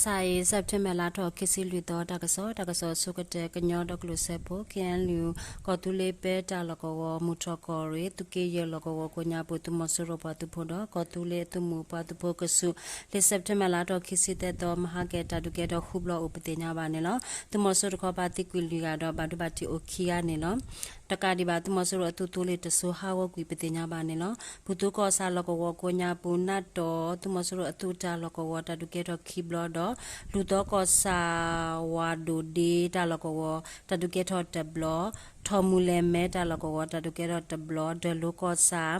စးအံၤ September လါထီၣ်ခံဆံလွံၢ်သီ တၢ်ကစီၣ်, တၢ်ကစီၣ်အဆိကတၢၢ် ကညီဒီကလုာ်စၢဖှိၣ် K N U ကီၢ်သူလ့ၤပဲတၢ်လီၢ်ကဝီၤ မုၢ်ထီၣ်ကီၢ်ရ့ၣ် သုးက့ယဲၢ်လီၢ်ကဝီၤကိးညါပူၤ သုးမီၤစိရိၤပှၤသုးဖိဒီး ကီၢ်သူလ့ၤအသုးမုၢ်ပှၤသုးဖိကစူၢ် လၢ September လါထီၣ်ခံဆံသၢသီ မဟါကဲတၢ်ဒုးကဲထီၣ်ဃုဘျီအိၣ်ပသ့ၣ်ညါဘၣ်န့ၣ်လီၤ. သုးမီၤစိရိၤတခီပၤသံကွံာ်လွံၢ်ဂၤဒီး ဘၣ်ဒိဘၣ်ထံးအိၣ်ခံဂၤန့ၣ်လီၤ. တကးဒံးဘၣ် သုးမီၤစိရိၤအသုးသိလ့ၣ်တစိၤဟးဂီၤကွံာ်ပသ့ၣ်ညါဘၣ်န့ၣ်လီၤ. ပူၤသူကီၢ်ဆၣ်လီၢ်ကဝီၤကိးညါပူၤ နးတီၢ် သုးမီၤစိရိၤအသုးတၢ်လီၢ်ကဝီၤတၢ်ဒုးကဲထီၣ်ခံဘျီဒီး လူၢ်သီကီၢ်ဆၣ် ဝၣ်ဒိၣ်ဒ့တၢ်လီၢ်ကဝီၤ တၢ်ဒုးကဲထီၣ်တဘျီ, ထီၣ်မူၤလဲၣ်မဲတၢ်လီၢ်ကဝီၤ တၢ်ဒုးကဲထီၣ်တဘျီ, ဒၢၣ်လိၤကီၢ်ဆၣ်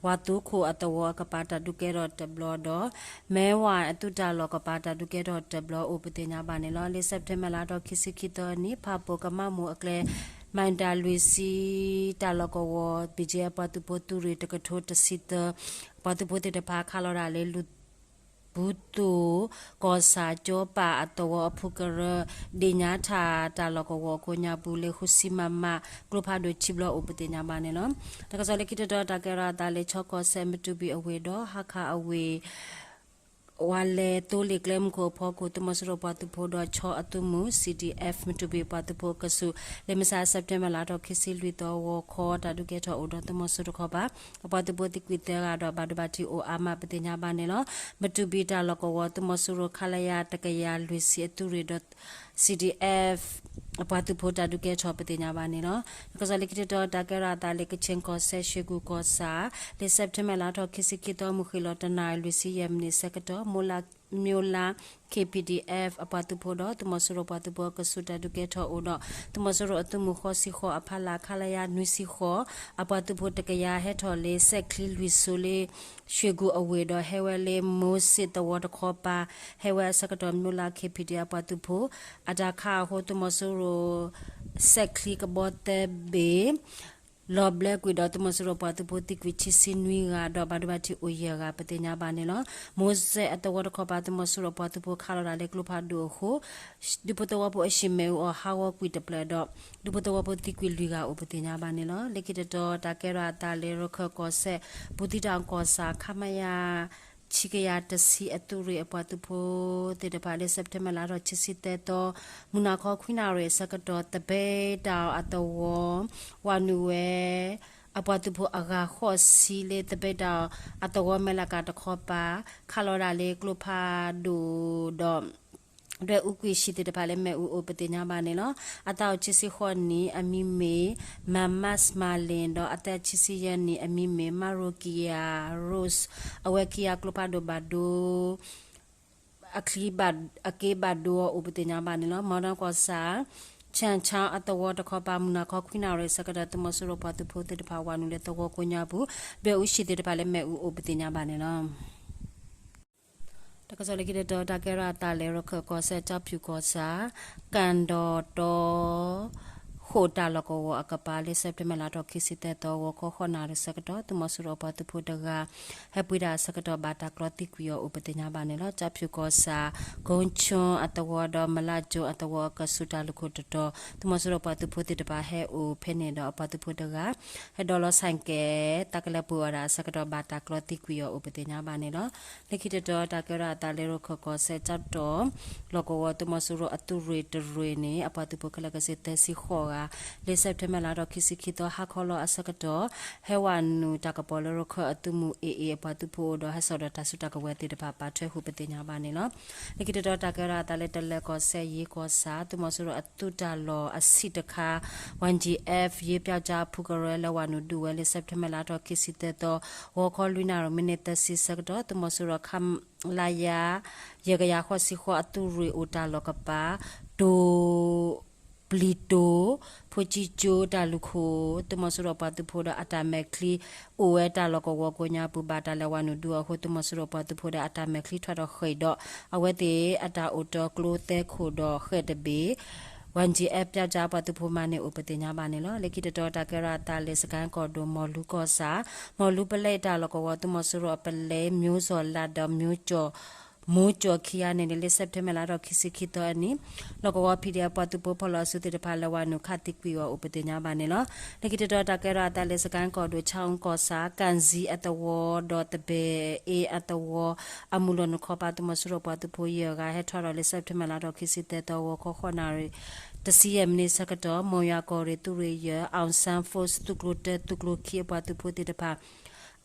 ဝၣ်သူခိၣ်အသဝီအကပၤ တၢ်ဒုးကဲထီၣ်တဘျီဒီး မဲဝၤအသုးတၢ်လီၢ်ကပၤ တၢ်ဒုးကဲထီၣ်တဘျီအိၣ်ပသ့ၣ်ညါဘၣ်န့ၣ်လီၤ. လၢ September လါထီၣ်ခံဆံခံသီအနံၤ ဖၣ်ပူၤကမၣ်မိၢ်အကျဲ မံၤဒၣ်လွံၢ်ဆံ တၢ်လီၢ်ကဝီၤ ဘံၣ်ကၠ့အပှၤသုးဖိသုးရ့ၣ်တကထိတဆံသၢ ပှၤသုးဖိသ့ၣ်တဖၣ်ခးလီၤဒၣ်လၢ လူၢ် ပူၤသူကီၢ်ဆၣ် ကၠီပၣ်အသဝီအဖုကရၢ ဒ့ၣ်ညါထၣ်တၢ်လီၢ်ကဝီၤအကိးညါပူၤ လၢဃုဆံ မမ ကျိဖးဒိၣ်ခံဘျီအိၣ်ပသ့ၣ်ညါဘၣ်န့ၣ်လီၤ. တၢ်ကစီၣ်လၢခံတတီၤ တၢ်ကဲထီၣ်အသးလၢ ခၠီကီၢ်စဲၣ် မတူၢ်ဘံၣ်အဝ့ၢ်ဒီး ဟါခးအဝ့ၢ် ဝၤလဲၤသိလ့ၣ်ကျဲမုၢ်ခိၣ်အဖီခိၣ် သုးမီၤစိရိၤပှၤသုးဖိဒီး ခၠီအသုးမုၢ် C D F မတူၢ်ဘံၣ်ပှၤသုးဖိအကစူၢ် လၢမဆါ September လါထီၣ်ခံဆံလွံၢ်သီ ဂီၤခီ တၢ်ဒုးကဲထီၣ်အိၣ်ဒီး သုးမီၤစိရိၤတခီပၤ အပှၤသုးဖိသံကွံာ်သၢဂၤဒီး ဘၣ်ဒိဘၣ်ထံးအိၣ်အါမးပသ့ၣ်ညါဘၣ်န့ၣ်လီၤ. မတူၢ်ဘံၣ်တၢ်လီၢ်ကဝီၤ သုးမီၤစိရိၤ ခလရ တကယၤလွံၢ်ဆံအသုးရ့ၣ်ဒီး C D F အပှၤသုးဖိတၢ်ဒုးကဲထီၣ်ပသ့ၣ်ညါဘၣ်န့ၣ်လီၤ. တၢ်ကစီၣ်လၢခံတတီၤ တၢ်ကဲထီၣ်အသးလၢ ကခ့ၣ်ကီၢ်စဲၣ် ရွှေကူကီၢ်ဆၣ် လၢ September လါထီၣ်ခံဆံခံသီ မုၢ်ဃ့ၢ်လီၤတနၣ်ရံၣ်လွံၢ်ဆံယဲၢ်မံးနံးဆၢကတီၢ် မိလ K P D F အပှၤသုးဖိဒီး သုးမီၤစိရိၤပှၤသုးဖိအကစူၢ် တၢ်ဒုးကဲထီၣ်အိၣ်ဒီး သုးမီၤစိရိၤအသုးမုၢ်ဃိးဆံဃိးအဖီလာ် ခလရ နွံဆံဃိး အပှၤသုးဖိတကယၤ ဟဲထီၣ်လၢစဲးချံလွံၢ်စိၤလၢ ရွှေကူအဝ့ၢ်ဒီး ဟဲဝဲလၢမိၢ်စ့ၣ်သဝီတခီပၤ ဟဲဝဲအဆၢကတီၢ် မိလ K P D F အပှၤသုးဖိ အတၢ်ခးအဃိ သုးမီၤစိရိၤ စဲးချံကဘီသၢဘ့ၣ် လီၤဘျၢကွံာ်ဒီး သုးမီၤစိရိၤပှၤသုးဖိသံကွံာ်ခံဆံနွံဂၤဒီး ဘၣ်ဒိဘၣ်ထံးအိၣ်ယဲၢ်ဂၤပသ့ၣ်ညါဘၣ်န့ၣ်လီၤ. မိၢ်စဲးအသဝီတခီပၤ သုးမီၤစိရိၤပှၤသုးဖိခးလီၤဒၣ်လၢကျိဖးဒိၣ်အဃိ ဒူဖိသဝီဖိအဟံၣ်မ့ၣ်အူအီၣ်ဟးဂီၤကွံာ်တဖျၢၣ်ဒီး ဒူဖိသဝီဖိသံကွံာ်လွံၢ်ဂၤအိၣ်ပသ့ၣ်ညါဘၣ်န့ၣ်လီၤ. လၢခံတတီၤ တၢ်ကဲထီၣ်အသးလၢ ရခၢၣ်ကီၢ်စဲၣ် ဘူးသံတောင်ကီၢ်ဆၣ် ခမရ ဆံကယၤတဆံအသုးရ့ၣ်အပှၤသုးဖိသ့ၣ်တဖၣ် လၢ September လါထီၣ်ခံဆံသၢသီ မုၢ်နၤခီခွံနၣ်ရံၣ်အဆၢကတီၢ် သဘဲတၢ်အသဝီ ဝၤနုာ်ဝဲ အပှၤသုးဖိအဂၤဃိးဆံလၢ သဘဲတၢ်အသဝီ မဲၢ်လးကၤတခီပၤ ခးလီၤဒၣ်လၢကျိဖးဒိၣ်ဒီး ဒွဲၣ်အူကွံာ်ဆံးသ့ၣ်တဖၣ်လၢမ့ၣ်အူအိၣ်ပသ့ၣ်ညါဘၣ်န့ၣ်လီၤ. အသးအိၣ်ခံဆံဃိးနံၣ် အမံၤမ့ၢ် မၤမးစမၤလ့ၣ်ဒီး အသးခံဆံယဲၢ်နံၣ် အမံၤမ့ၢ် မၤရိကံယၤရိၣ် အဝဲခံဂၤကျိဖးဒိၣ်ဘၣ်ဒိ အချံဘၣ် အက့ဘၣ်ဒိအအိၣ်ပသ့ၣ်ညါဘၣ်န့ၣ်လီၤ. မီဒီကီၢ်ဆၣ် ဆၣ်ဆၣ်အသဝီတခီပၤ မုၢ်နၤခီခွံနၣ်ရံၣ်ဆၢကတီၢ် သုးမီၤစိရိၤပှၤသုးဖိသ့ၣ်တဖၣ်ဝၤနုာ်လၢသဝီကိးညါပူၤ ဒွဲၣ်အူဆံးသ့ၣ်တဖၣ်လၢမ့ၣ်အူအိၣ်ပသ့ၣ်ညါဘၣ်န့ၣ်လီၤ. တၢ်ကစီၣ်လၢခံတတီၤ တၢ်ကဲထီၣ်အသးလၢ ရခၢၣ်ကီၢ်စဲၣ် ကၠီဖၠူၣ်ကီၢ်ဆၣ် ကၣ်ဒီၣ်တီ ဃိာ်တၢ်လီၢ်ကဝီၤအကပၤလၢ September လါထီၣ်ခံဆံသၢသီ ဂီၤခီဃိးနၣ်ရံၣ်ဆၢကတီၢ် သုးမီၤစိရိၤအပှၤသုးဖိတဂၤ ဟဲပှ့ၤတၢ်အဆၢကတီၢ် ဘၣ်တၢ်ကျီသံကွံာ်အီၤအိၣ်ပသ့ၣ်ညါဘၣ်န့ၣ်လီၤ. ကၠီဖၠူၣ်ကီၢ်ဆၣ် ကိၤကၠိအသဝီဒီး မလၢကၠိအသဝီအကဆူးတၢ်လူၢ်ခိၣ်တတီၤ သုးမီၤစိရိၤပှၤသုးဖိသ့ၣ်တဖၣ်ဟဲအိၣ်ဖဲန့ၣ်ဒီး အပှၤသုးဖိတဂၤ ဟဲဒိးလီၤဆၣ်ကဲ တၢ်ကလဲၤပှ့ၤအီၤဒၣ်အဆၢကတီၢ် ဘၣ်တၢ်ကျီသံကွံာ်အီၤအိၣ်ပသ့ၣ်ညါဘၣ်န့ၣ်လီၤ. လၢခံတတီၤ တၢ်ကဲထီၣ်အသးလၢ ရခၢၣ်ကီၢ်စဲၣ် ကၠီတီၣ် လီၢ်ကဝီၤ သုးမီၤစိရိၤအသုးရ့ၣ်တရ့ၣ်န့ၣ် အပှၤသုးဖိခဲလၢာ်ခဲဆ့သၢဆံဃိးဂၤ လၢ September လါထီၣ်ခံဆံခံသီ ဟါခီလီၤအဆၢကတီၢ် ဟဲဝၤနုာ်တၢ်ကပီၤလၢ ရခၢၣ်အသုးမုၢ် A A အပှၤသုးဖိအအိၣ်ဒီး ဟဲစိာ်ဒီးတၢ်စုတၢ်ကဝဲၤသ့ၣ်တဖၣ် ပာ်ထွဲဃုာ်ပသ့ၣ်ညါဘၣ်န့ၣ်လီၤ. လၢခံတတီၤ တၢ်ကဲထီၣ်အသးလၢ တလၢၤကီၢ်စဲၣ် ယ့ၣ်ကီၢ်ဆၣ် သုးမီၤစိရိၤအသုးတၢ်လီၢ်အဆံးတခါ Y G F ယ့ၣ်ပျီကၠါအဖုကရၢလၢဝၤနုာ်ဒုးဝဲလၢ September လါထီၣ်ခံဆံသၢသီ ဂီၤခီလွံၢ်နၣ်ရံၣ် မံးနံးသၢဆံဆၢကတီၢ် သုးမီၤစိရိၤ ခလရ ယဲၢ်ကယၤဃိးဆံဃိးအသုးရ့ၣ်အိၣ်တၢ်လီၢ်ကပၤ တိၤ ပျံၤတိၤ ဖိကၠံကၠိတၢ်လူၢ်ခိၣ် သုးမီၤစိရိၤပှၤသုးဖိဒီးအတၢ်မဲာ်ချံ အိၣ်ဝဲတၢ်လီၢ်ကဝီၤကိးညါပူၤ ဘၣ်တၢ်လဲၤဝၤနုာ်ဒုးအီၤအဃိ သုးမီၤစိရိၤပှၤသုးဖိဒီးအတၢ်မဲာ်ချံထွဲထီၣ်ဃဲၤဒီး အဝဲသ့ၣ်အတၢ်အိၣ်တီၤကျိသၢခိၣ်ဒီးဃဲၤတဘ့ၣ် Y G F ပျီကၠါပှၤသုးဖိမၤန့ၢ်အိၣ်ပသ့ၣ်ညါဘၣ်န့ၣ်လီၤ. လၢခံတတီၤ တၢ်ကဲထီၣ်အသးလၢ စကဲၣ်ကီၢ်ဒိၣ် မီၢ်လူကီၢ်ဆၣ် မီၢ်လူပလဲတၢ်လီၢ်ကဝီၤ သုးမီၤစိရိၤအပလဲ မျိုးဇော်လတ်ဒီး မျိုးကျော် မူကၠီၣ်ခံဂၤန့ၣ်န့ၣ် လၢ September လါထီၣ်ခံဆံခံသီအနံၤ လီၢ်ကဝီၤ ဖံးဒဲး အပှၤသုးဖိဖီၣ်လီၤအစုသ့ၣ်တဖၣ် လဲၤဝၤနုာ်ခးသံကွံာ်အီၤအိၣ်ပသ့ၣ်ညါဘၣ်န့ၣ်လီၤ. လၢခံတတီၤ တၢ်ကဲထီၣ်အသးလၢ စကဲၣ်ကီၢ်ဒိၣ် ခၠၣ်ကီၢ်ဆၣ် ကၣ်စံအသဝီ ဒီးသဘဲၣ်အ့အသဝီ အမုၢ်လီၤနုာ်ခီပၤ သုးမီၤစိရိၤပှၤသုးဖိယဲၢ်ဂၤ ဟဲထီၣ်ဒီးလၢ September လါထီၣ်ခံဆံသၢသီ ဂီၤခီဃိးနၣ်ရံၣ် တဆံယဲၢ်မံးနံးဆၢကတီၢ် မိၢ်ယွၤကီၢ်ရ့ၣ်သုးရ့ၣ်ယဲၢ် အောင်ဆန်း Force သုးကျိၤတၢ သုးကျိၤခံအပှၤသုးဖိသ့ၣ်တဖၣ်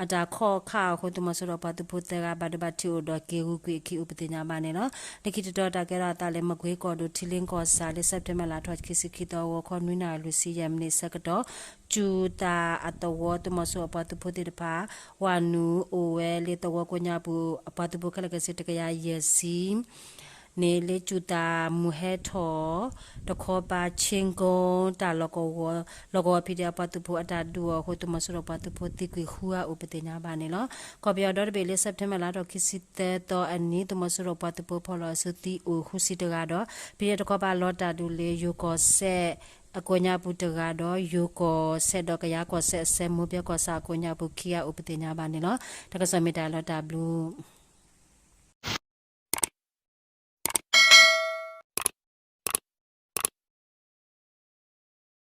အတၢ်ခီၣ်ခါအဃိ သုးမီၤစိရိၤပှၤသုးဖိသၢဂၤ ဘၣ်ဒိဘၣ်ထံးအိၣ်ဒီးက့ၤဂုာ်ကွံာ်အခံအိၣ်ပသ့ၣ်ညါဘၣ်န့ၣ်လီၤ. လၢခံတတီၤ တၢ်ကဲထီၣ်အသးလၢ မကွ့ကီၢ်ဒိၣ် ထံလ့ကီၢ်ဆၣ်လၢ September လါထီၣ်ခံဆံခံသီ ဂီၤခီနွံနၣ်ရံၣ်လွံၢ်ဆံယဲၢ်မံးနံးဆၢကတီၢ် ကၠူၤသးအသဝီ သုးမီၤစိရိၤအပှၤသုးဖိသ့ၣ်တဖၣ် ဝၤနုာ်အိၣ်ဝဲလၢသဝီကိးညါပူၤ အပှၤသုးဖိခဲလၢာ်ခဲဆ့ တကယၤယဲၢ်ဆံ န့ၣ်လၢကၠူၤသးမုၢ်ဟဲထီၣ် တခီပၤ ဆ့ကီ တၢ်လီၢ်ကဝီၤ လီၢ်ကဝီၤ ဖံးဒဲး အပှၤသုးဖိအတၢ်ဒုးအီၤအဃိ သုးမီၤစိရိၤပှၤသုးဖိသံကွံာ်ဃုဂၤအိၣ်ပသ့ၣ်ညါဘၣ်န့ၣ်လီၤ. ကီၢ်ပယီၤဒီတဘ့ၣ်လၢ September လါထီၣ်ခံဆံသၢသီအနံၤ သုးမီၤစိရိၤပှၤသုးဖိဖီၣ်လီၤအစုသံအိၣ်ဃုဆံတဂၤဒီး ဖံးဒဲးတခီပၤလီၤတၢ်ဒုးလၢယိၤကီၢ်စဲၣ် အကိးညါပူၤတဂၤဒီး ယိၤကီၢ်စဲၣ်ဒီးကယၤကီၢ်စဲၣ်အစဲး မိၢ်ဘဲကီၢ်ဆၣ်အကိးညါပူၤခံဂၤအိၣ်ပသ့ၣ်ညါဘၣ်န့ၣ်လီၤ. တၢ်ကစီၣ်မ့ၢ်တၢ်လီၤတၢ်ဘျုး